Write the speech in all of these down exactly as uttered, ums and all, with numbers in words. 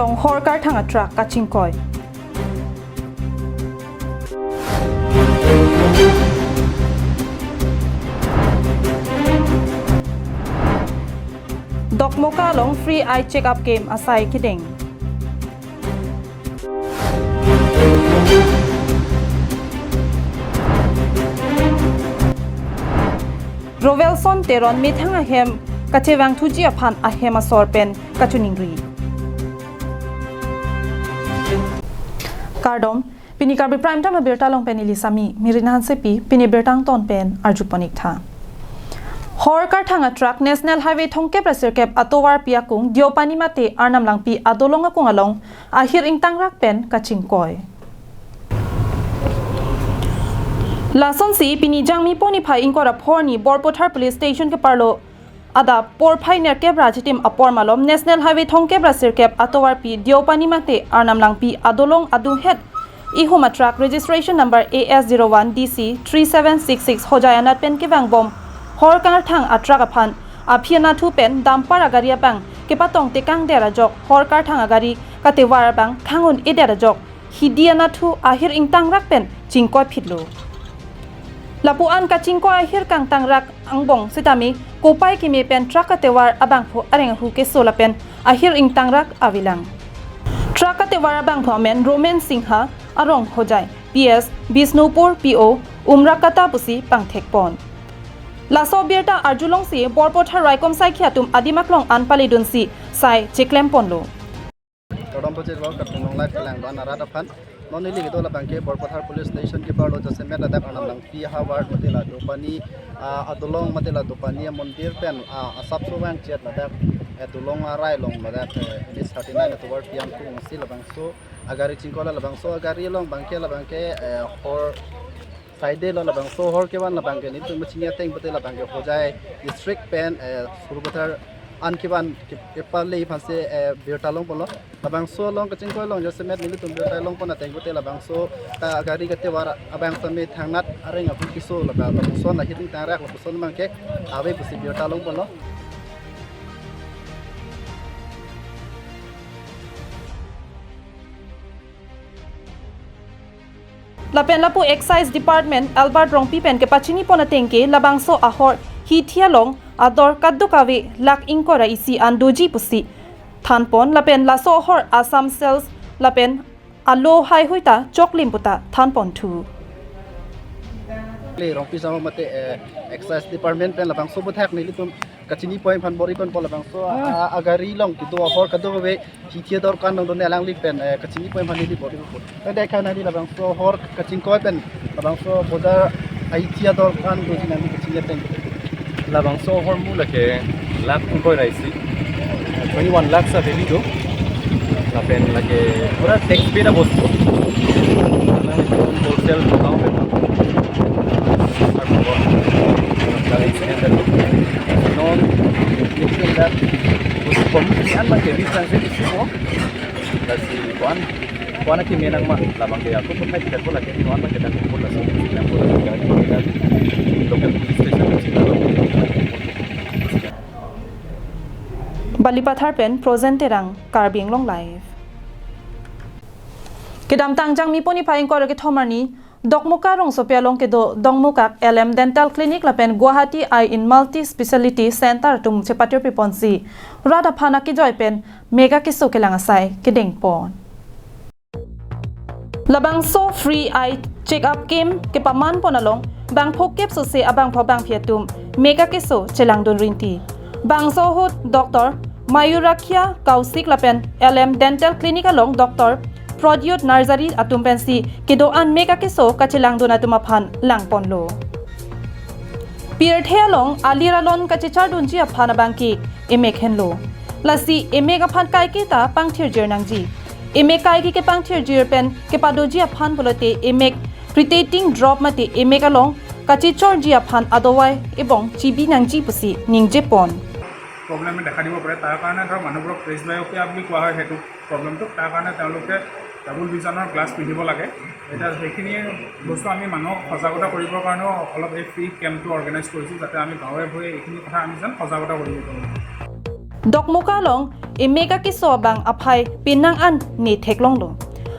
Hor karthang a-truck kachingkoi. Dokmoka along free eye check-up camp asai kedeng. Rovelson Teron methang ahem kachevangthuji aphan ahem asor pen kachiningri. Kardom, pini Karbi Prime Time abirta along pen neli Sami Mirina Hansepi, pini birta angton pen arjupon-ik tha. Hor karthang a-truck National Highway thomkep ra sirkep atovarpi akung Deopani mate Arnam Langpi adolong akung along ahir ingtangrak pen kachingkoi. Lasonsi pini Jangmi po niphai ingkoi ra pho arni Borpathar Police Station keparlo adap porphai nerkep ra achitim apor malom National Highway thomkep ra sirkep atovarpi Deopani mate Arnam Langpi adolong adunghet ihum a-truck registration number A S zero one D C three seven six six Hojai anat pen kevangbom hor karthang a-truck aphan aphi anatthu pen dumper agari abang kepatong tekangdet ajok hor karthang agari katevar abang khang-un-edet ajok hidi anatthu ahir ingtangrak pen chingkoi phitlo. Lapu-an kachingkoi ahir kangtangrak angbong sitame kopai keme pen truck katevar abangphu areng ahu keso lapen ahir ingtangrak avelang. Truck katevar abangphu amen Roman Singha, arong Hojai, P S Bishnupur, P O Umrakata pusi pangthekpon. Laso birta arjulongsi Borpathar raikom saikhi atum adim aklong an paledunsi sai cheklemponlo. Kardom pajirlo, kartonglong live kelang do-an arat aphan. Non neli kedo labangke Borpathar Police Station keparlo jasemet ladak Arnam Langpi ahavar mate la Deopani, ah, adolong mate la Deopani amondir pen, ah, asapso vangchet ladak, eh, dolong arai along ladak, eh, N H thirty nine atovarpi akung si labangso agari chingkoila, labangso agari along abangke labangke, eh, hor saide lo, labangso hor kevan labangke nelitum chini ateng pute labangke Hojai district pen, eh, Sarupathar an kevan ke-, kepale aphansi, eh, birta longponlo. Labangso along kachingkoi along jasemet nelitum birta longpon ateng pute labangso ka gari katevar abang sitame thangnat areng ahu keso lapen lapuson ahir ingtangrak lapuson abangke ave pusi birta longponlo. Lapen lapu Excise Department Albert Rongpi pen kepachinipon atengke labangso ahor hithi along ador kadokave lakh ingkoi ra isi an doji pusi thanpon lapen laso ahor Assam sales lapen alo haihui ta choklim puta thanponthu. Le Rongpi Samo mate, eh, Excise Department pen labangso aputhak nelitum kachinipon aphan bor-iponpo labangso, ah, agari along kedo ahor kadokave hithi ador kan dongdon alangli pen, eh, kachinipon aphan neli bor-iponpo. Tadi kan neli labangso ahor kachingkoi pen labangso bojar hithi ador kan doji nangli kachini ateng. Labangso ahormu lake lakh ingkoi ra isi. Twenty-one lakhs a value do. Lapen lake pura tax paid abostu. Wholesale account. Non, non, non, non, Lasi ko-an, ko-an akeme nangma, labangke ako pun hai tidak bola ke, ko-an kita kumpul langsung, yang bola juga kita local police station sila. Balipathar pen Prozen Terang, Karbi Anglong Live. Kedamtang Jangmi po niphai ingkoi ra kethom arni, Dokmoka rongsopi along kedo Dongmukak L M Dental Clinic lapen Guwahati Eye and Multi Speciality Center atum chepatirpiponsi rat aphan akejoi pen mega keso kelang asai kedengpon. Labangso free eye check-up camp kepamanpon along bangpho kep sose abangpho bangphi atum mega keso chelangdun rinti. Bangso ahut Doctor Mayurakhya Kausik lapen L M Dental Clinic along Doctor Prodyot Narzary atum pensi kedo-an mega keso kachelangdun atum aphan langponlo. Pirthe along alir alon kachechardunji aphan abangke emek henlo. Lasi emek aphan kaiketa pangthirjir nangji. Emek kaike kepangthirjir pen kepadoji aphan pulote emek predating drop mate emek along kachechorji aphan adawai ebong chibi nangji pusi ningjepon. প্ৰব্লেমে দেখা দিব পাৰে। তাৰ কাৰণে ধৰক মানুহবোৰক প্ৰেছ বায়'পিয়া বুলি কোৱা হয় সেইটো প্ৰব্লেমটোক। তাৰ কাৰণে তেওঁলোকে ডাবল ভিজনৰ গ্লাছ পিন্ধিব লাগে। এতিয়া সেইখিনি বস্তু আমি মানুহক সজাগতা কৰিবৰ কাৰণেও অলপ এই ফ্ৰী কেম্পটো অৰ্গেনাইজ কৰিছোঁ, যাতে আমি গাঁৱে ভূঞে এইখিনি কথা আমি যেন সজাগতা কৰিব পাৰোঁ। Dokmoka along emek akeso abang aphai penang an ne theklonglo.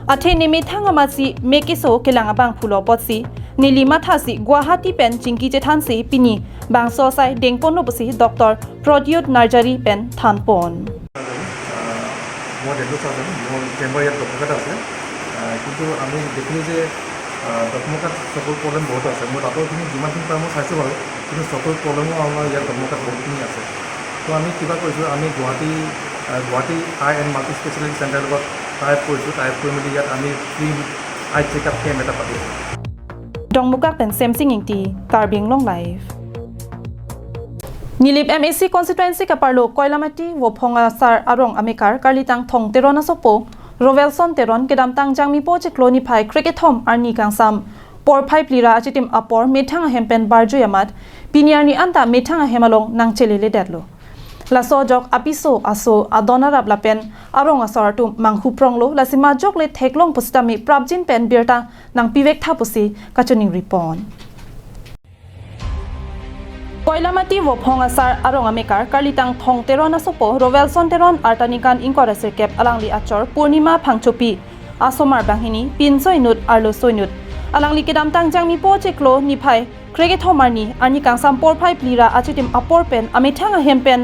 Athe ne methang amatsi mek keso kelang abang pulo apotsi neli mathasi Guwahati pen chingki chethansi pini bangso asai dengponlo pusi Doctor Pradyut Narjari pen thanpon. আহ, মই dental surgeon, মোৰ চেম্বাৰ ইয়াত দক্ষকাত আছে। আহ, কিন্তু আমি দেখিলোঁ যে আহ, দক্ষকাত চকুৰ প্ৰব্লেম বহুত আছে। মই দাঁতৰখিনি যিমানখিনি পাৰোঁ মই চাইছোঁ বাৰু, কিন্তু চকুৰ প্ৰব্লেমো আমাৰ ইয়াত দক্ষকাত বহুতখিনি আছে। তো আমি কিবা কৰিছোঁ, আমি Guwahati uh, Guwahati eye and multi speciality চেণ্টাৰৰ লগত টাই আপ কৰিছোঁ। টাই আপ কৰি মেলি ইয়াত আমি ফ্ৰী আই চেকআপ কেম্প এটা পাতিছোঁ। Dokmoka pen Semsing Ingti, Karbi Anglong Live. Nilip M A C constituency kaparlo Koilamati Vophong Asar arong amekar Karlitang Thong Teron asopo Rovelson Teron kedamtang Jangmipo chiklo niphai krekethom arni kangsam porphai phli ra achitim apor methang ahem pen barjui amat pini arni anta methang ahem along nangcheleledetlo. Laso ajok apiso aso adon arap lapen arong asor atum manghupronglo, lasi majok le theklong pusitame prapjin pen birta nangpivektha pusi kachoningripon. Koilamati Vophong Asar arong amekar Karlitang Thong Teron asopo Rovelson Teron arta ningkan ingkoi ra sirkep alangli achor Purnima Phangchopi asomar banghini pinso inut arloso inut. Alangli kedamtang Jangmipo chiklo niphai krekethom arni arni kangsam porphai phli ra achitim apor pen amethang ahem pen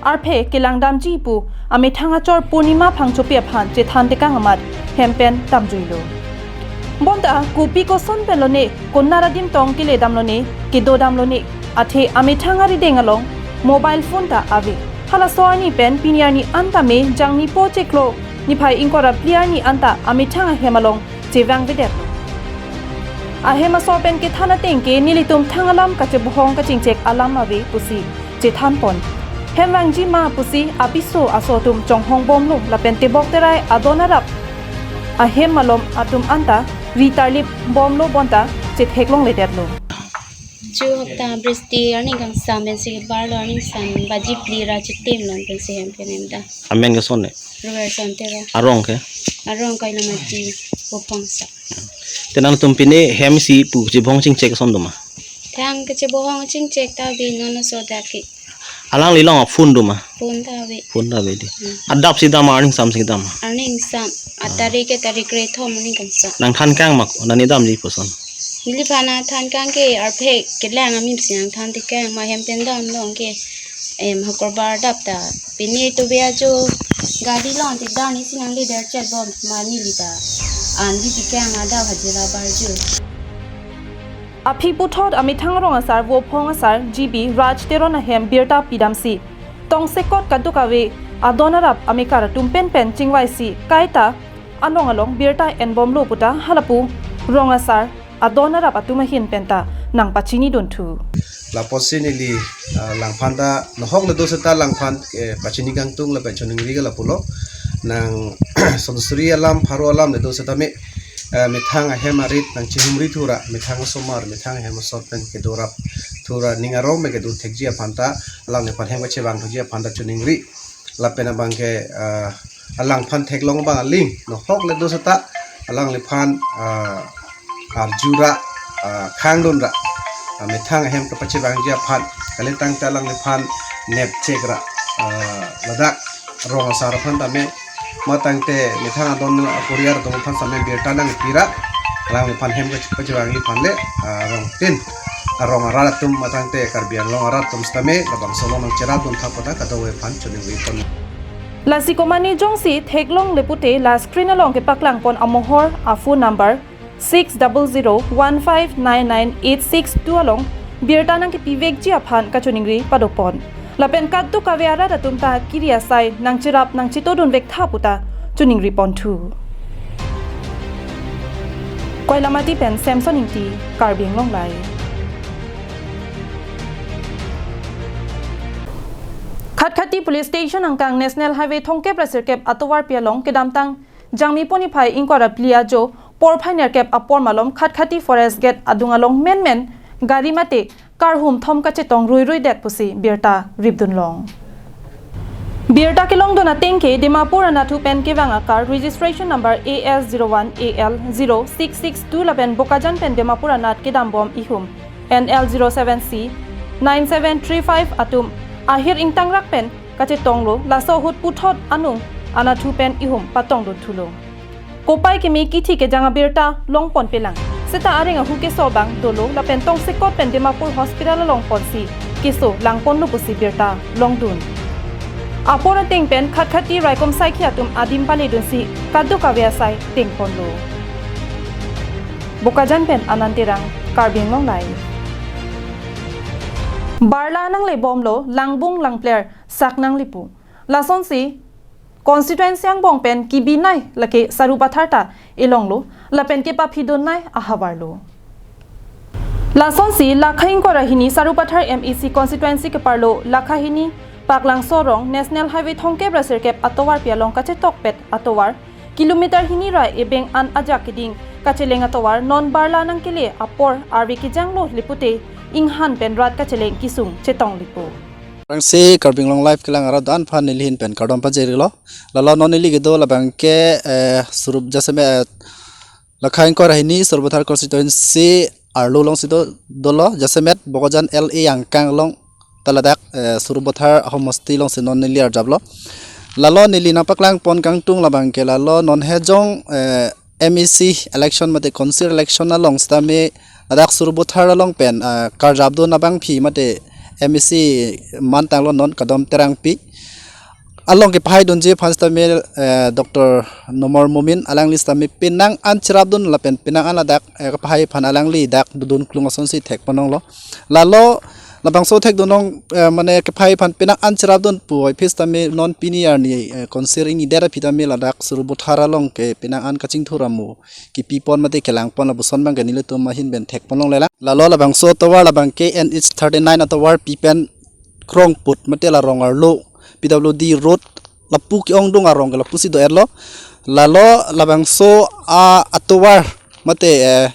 arphe kelangdamji pu amethang achor Purnima Phangchopi aphan chethan tekang amat hem pen damjuilo. Bonta kopi koson pen lone, konat adim tong kele dam lone, kedo dam lone, athe amethang arideng along mobile phone ta ave. Halaso arni pen pini arni anta me Jangmipo chiklo niphai ingkoi ra phli arni anta amethang ahem along chevangvedetlo. Ahem asor pen kethan ateng ke nelitum thang alam kachebohong kachingchek alam ave pusi chethanpon. Hem vangji ma pusi apiso aso atum chonghongbomlo lapen tebok terai adon arap ahem malom atum anta ri tarlip bomlo bonta chetheklongledetlo. Chu hapta bristi arni kangsam pensi barlo, arni kangsam baji phli ra chitim long pensi hem pen hem ta. Amen ke son ne. Rovelson Teron. Arong ke. Arong Koilamati Vophong Asar. Te nangtum pine hem si pu chebohong chingchek son do ma. Thang kachebohong chingchek ta ave, non aso dak ke. Alangli along phone do ma. Phone ta ave. Phone ta ave dei. Adap si dam, arni kangsam si dam. Arni kangsam. Atarik ke tarik kre thom arni kangsam. Nangthan kang ma ko, nani damji puson. Neliphan than kang ke arphe kelang amim si nangthan tekang ma, hem pen damlong ke. Em, hakorbar dap ta. Pine to be ajo gari long te dan isi nangledet chet bom ma neli ta. An di tekang ma dau hajira barju. Aphi puthot amethang arong asar Vophong Asar G B Raj Teron ahem birta pidamsi tongsekot kadokave adon arap amekar atum penpen chingvaisi kaita along along birta enbomlo puta halapu rong asar adon arap atum ahin penta nangpachinidun thu. Lapusi neli, ah, alangphan ta nohok le do seta alangphan, eh, pachini kangtung lapen choningri ke lapulo. Nang sonsuri alam pharo alam le do seta me, eh, methang ahem arit nangchihumri thura, methang asomar, methang ahem asor pen kedo rap thura, ning arong me kedo thekji aphan ta, alangliphan hem kachevang thuji aphan ta choningri. Lapen abang ke, ah, alangphan theklong abang aling nohok le do seta alangliphan, ah, arju ra, ah, khangdun ra, ah, methang ahem kapachevangji aphan kalitang te alangliphan nepchek ra, ah, ladak rong asar aphan tame matang te methang adon a-courier atum aphan same birta nangpi ra alangliphan hem kapachevangji aphan le, ah, rong tin arong arat atum matang te Karbi Anglong arat atum sitame labangso along nangcherapdun tha puta kadokave aphan choningri pon. Lasi komane jongsi theklongle pute la screen along kepaklangpon amohor a phone number six double zero one five nine nine eight six two along birta nangkepivekji aphan kachoningri padopon. Lapen kadokave arat atum ta kiri asai nangcherap nangchetodunvek tha puta choningripon thu. Koilamati pen Samson Ingti, Karbi Anglong Live. Khatkhati Police Station angkang National Highway thomkep ra sirkep atovarpi along kedamtang Jangmipo niphai ingkoi ra phli ajo porphai nerkep apor malom Khatkhati Forest Gate adung along menmen gari mate car hum thom kachetong ruiruidet pusi birta ripdunlong. Birta kelongdun ateng ke Dimapur anatthu pen kevang a-car registration number A S zero one A L zero six six two lapen Bokajan pen Dimapur anat kedambom ihum N L zero seven C nine seven three five atum ahir ingtangrak pen kachetonglo, laso ahut puthot anung anatthu pen ihum patongdun thulo. Kopai keme kithi kejang abirta longponpelang. Seta areng ahu keso abang dolo lapen tongsekot pen Dimapur Hospital along ponsi keso langponlo pusi birta longdun. Apor ateng pen khatkhati raikom saikhi atum adim paledunsi kadokave asai dengponlo. Bokajan pen Anand Terang, Karbi Anglong Live. Barla nanglebomlo, langbung langpler sak nanglipu. Lasonsi constituency angbong pen kibinei lake Sarupathar ta elonglo, lapen kepaphidun nei ahavarlo. Lasonsi lakha ingkoi ra hini Sarupathar M A C constituency keparlo lakha hini Paklangso arong National Highway thomkep ra sirkep atovarpi along kachetokpet atovar kilometer hini ra ebeng an ajak keding kacheleng atovar non barla nangkele apor arve kejanglo lepute inghan pen rat kacheleng kesung chetonglipo. Rangsi Karbi Anglong Live kelang arat do-an aphan neli ahin pen kardom pajirlo. Lalo non neli kedo labang ke, eh, Sarup jasemet, eh, lakha ingkoi ra hini Sarupathar constituency arlo alongsi do, dolo jasemet Bokajan L A angkang along ta ladak, eh, Sarupathar ahomosti alongsi non neli arjaplo. Lalo neli nangpaklangpon kangtung labang ke lalo non hejong, eh, M A C election mate council election along sitame ladak Sarupathar along pen, ah, karjapdun abangpi mate M A C mantanglo non Kadom Terangpi. Along kepahaidunji aphan sitame, eh, Doctor Numal Momin alangli sitame penang an cherapdun lapen penang an ladak, eh, kepahai aphan alangli dak dodun klung asonsi thekponlonglo. Lalo labangso thekdun along, eh, mane kepahai aphan penang an cherapdun puvoiphit sitame non pini arni, eh, council ingnidet aphi tame ladak Sarupathar along ke penang an kachingthur amo kipipon mate kelangpon lapuson abang ke nelitum ahin pen thekponlonglelang. Lalo labangso atovar labang ke N H thirty-nine atovarpi pen krongput mate la rong arlo P W D road lapu ke-ongdung arong ke lapusi do-etlo. Lalo labangso a atovar mate, eh,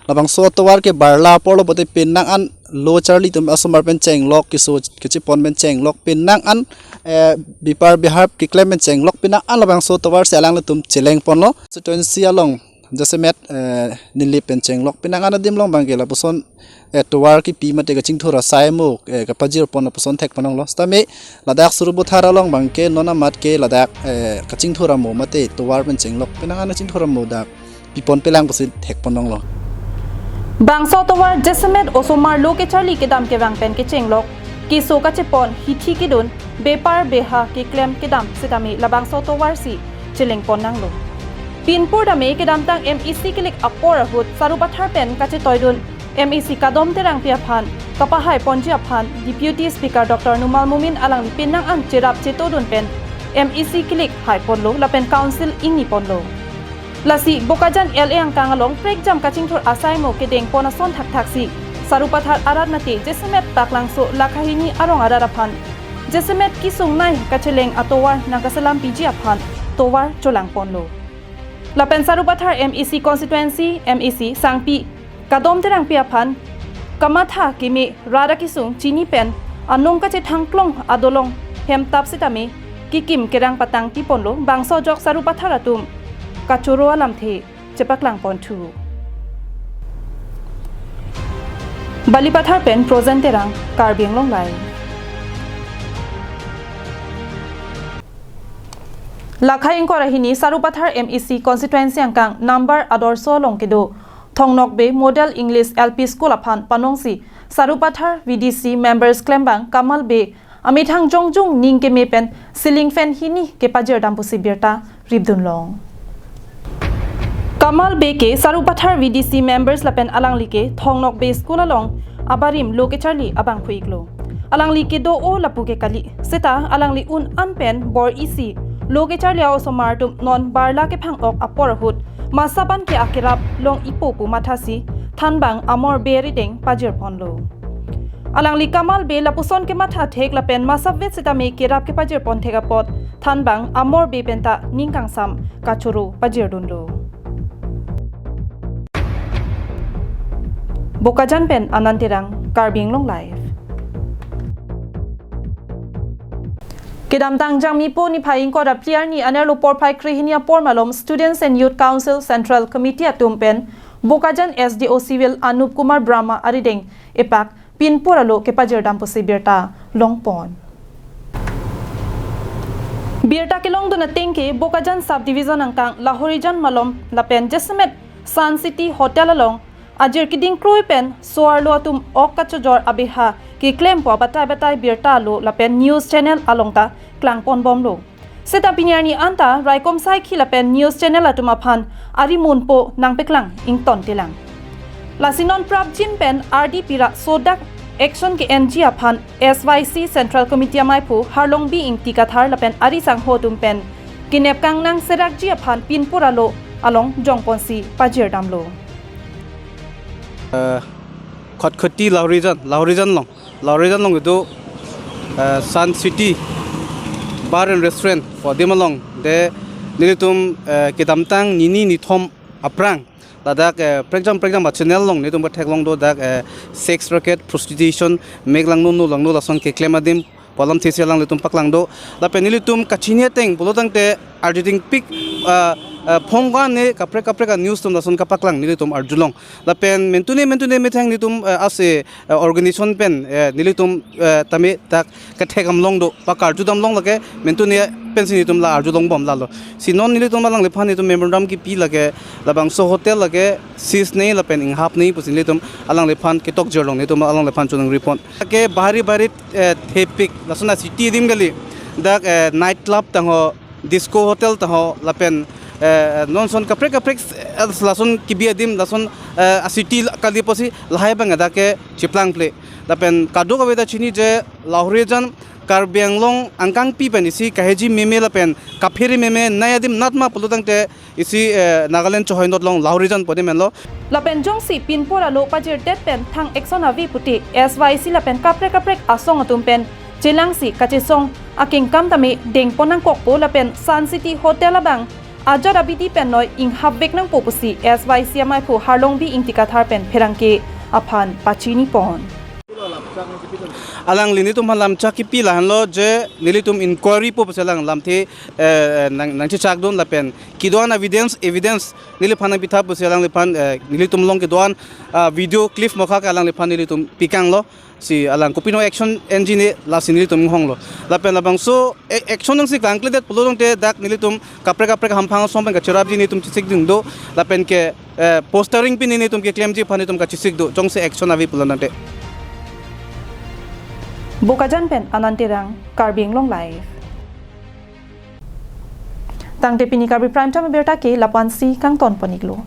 labangso atovar ke barla aporlo pote penang an lo charli atum asomar pen chenglok keso kechepon pen chenglok penang an, eh, bepar behap keklem pen chenglok penang an labangso atovarsi alanglitum chelengponlo. Constituency along jasemet, eh, neli pen chenglok penang an adim along abang ke lapuson, eh, tovar kipi mate kachingthur asai amo, eh, kapajirpon lapuson thekponlonglo. Sitame ladak Sarupathar along abang ke non amat ke ladak, eh, kachingthur amo mate tovar pen chenglok penang an kachingthur amo dak piponpelang pusi thekponlonglo. Bangso atovar jasemet osomar lo kecharli kedam kevang pen kechenglok, keso kachepon, hithi kedun, bepar beha keklem kedam sitame labangso atovarsi chelengponnanglo. Pinpur tame kedamtang M A C kelik apor ahut Sarupathar pen kachetoidun M A C Kadom Terangpi aphan kapahaiponji aphan Deputy Speaker Doctor Numal Momin alangli penang an cherap chetodun pen M A C kelik haiponlo lapen council ingniponlo. Lasi Bokajan L A angkang along prekjam kachingthur asai amo kedengpon ason thakthaksi Sarupathar arat mate jasemet Paklangso lakha hini arong arat aphan jasemet kesung nei kacheleng atovar nangkaselampiji aphan tovar cholangponlo. Lapen Sarupathar M A C constituency M A C sangpi Kadom Terangpi aphan kamatha keme rat akesung chini pen anung kachethangklong adolong hemtap sitame kekim kerang patangtiponlo, bangso ajok Sarupathar atum kachoro alamthe chepaklangponthu. Balipathar pen Projen Terang, Karbi Anglong Live. Lakha ingkoi ra hini Sarupathar M A C constituency angkang number Adorsho along kedo Thongnokbe Model English L P School aphan panongsi Sarupathar V D C members klembang Kamal Bey amethang jongjung ning keme pen ceiling fan hini kepajirdam pusi birta ripdunlong. Kamal Bey ke Sarupathar V D C members lapen alangli ke Thongnokbe School along abarim lo kecharli abangphu-iklo. Alangli kedo-o lapu ke kali. Seta alangli un an pen bor isi lo kecharli a-osomar atum non barla kephang-ok apor ahut masap an ke akerap long-ipo pu mathasi thanbang Amor Bey arideng pajirponlo. Alangli Kamal Bey lapuson kematha thek lapen masap vet sitame kerap kepajirpon thek apot thanbang Amor Bey penta ning kangsam kachoro pajirdunlo. Bokajan pen Anand Terang, Karbi Anglong Live. Kedamtang Jangmipo niphai ingkoi ra phli arni anerlo porphai krehini apor malom Students and Youth Council Central Committee atum pen Bokajan S D O Civil Anup Kumar Brahma arideng epak pinpur alo kepajirdam pusi birta longpon. Birta kelongdun ateng ke Bokajan Subdivision angkang Lahorijan malom lapen jasemet Sun City Hotel along ajir keding kroi pen so-arlo atum ok kachojor abeha keklempo abatai batai birta alo lapen news channel along ta klangponbomlo. Seta pini arni anta raikom saikhi lapen news channel atum aphan ari munpo nangpeklang ingtontelang. Lasi non prapjin pen ardi pira sodak action ke-enji aphan S Y C Central Committee amaiphu Harlongbi Ingti Kathar lapen ari sangho atum pen kenep kangnang serakji aphan pinpur alo along jongponsi pajirdamlo. Khatkhati Lahorijan, Lahorijan along, Lahorijan along kedo, eh, Sun City Bar and Restaurant pu adim along de nelitum, eh, kedamtang nini nithom aphrang ladak, eh, prekjam prekjam a-channel along nelitum ketheklong do dak, eh, sex racket, prostitution, mek langno no langno lason keklem adim pu alamthe si alanglitum paklang do. Lapen nelitum kachini ateng pulo tangte arjudingpik, ah, ah, phongga ne kaprek kaprek a-news atum lason kapaklang nelitum arjulong. Lapen mentune mentune methang nelitum, ah, ase, ah, organization pen, eh, nelitum, eh, tame dak kethekdamlong do, pakarjudamlong lake mentune pensi nelitum la arjulongbom lalo. Si non nelitum alangliphan nelitum memorandum kipi lake labangso hotel lake seize nangji lapen inghap nangji pusi nelitum alangliphan ketokjirlong, nelitum alangliphan choningri pon. Ke bahari bahari, eh, thepik, lason a-city adim kali. Dak, eh, night club tangho, disco hotel tangho, lapen, eh, non son kaprek kaprek, eh, lason kebi adim, lason, eh, a-city kali pusi lahai abang dak ke cheplangple. Lapen kadokave ta chini je Lahorijan Karbi Anglong angkangpi pen isi kaheji meme lapen kaphere meme nai adim natma pulo tangte isi, eh, Nagaland chohoi not along Lahorijan pu adim henlo. Lapen jongsi pinpur alo pajirdet pen thang action ave pute S Y C lapen kaprek kaprek asong atum pen chelangsi kachesong akengkam tame dengpon nangkokpo lapen Sun City Hotel abang ajat abidi pen noi inghapvek nangpo pusi S Y C amaiphu Harlongbi Ingti Kathar pen pherangke aphan pachinipon. Alangli nelitum aphan lamchak kipi lahenlo je nelitum inquiry po pusi alang lamthe, eh, nang, nangchechakdun lapen kedo-an evidence, evidence neliphan nangpitha pusi alangliphan, eh, nelitum along kedo-an, ah, video clip mokha ke alangliphan nelitum pikanglo. Si alang kopino action enji ne lasi nelitum inghonglo. Lapen labangso, eh, action nangsi klangkledet pulo tangte dak nelitum kaprek kaprek hamphang asong pen kacherapji nelitum chesikdun do. Lapen ke, eh, postering pen nelitum keklemji aphan nelitum kachesik do. Jongsi action ave pulo tangte. Bokajan pen Anand Terang, Karbi Anglong Live. Tangte pini Karbi Prime Time abirta ke lapu-ansi kangtonpon-iklo.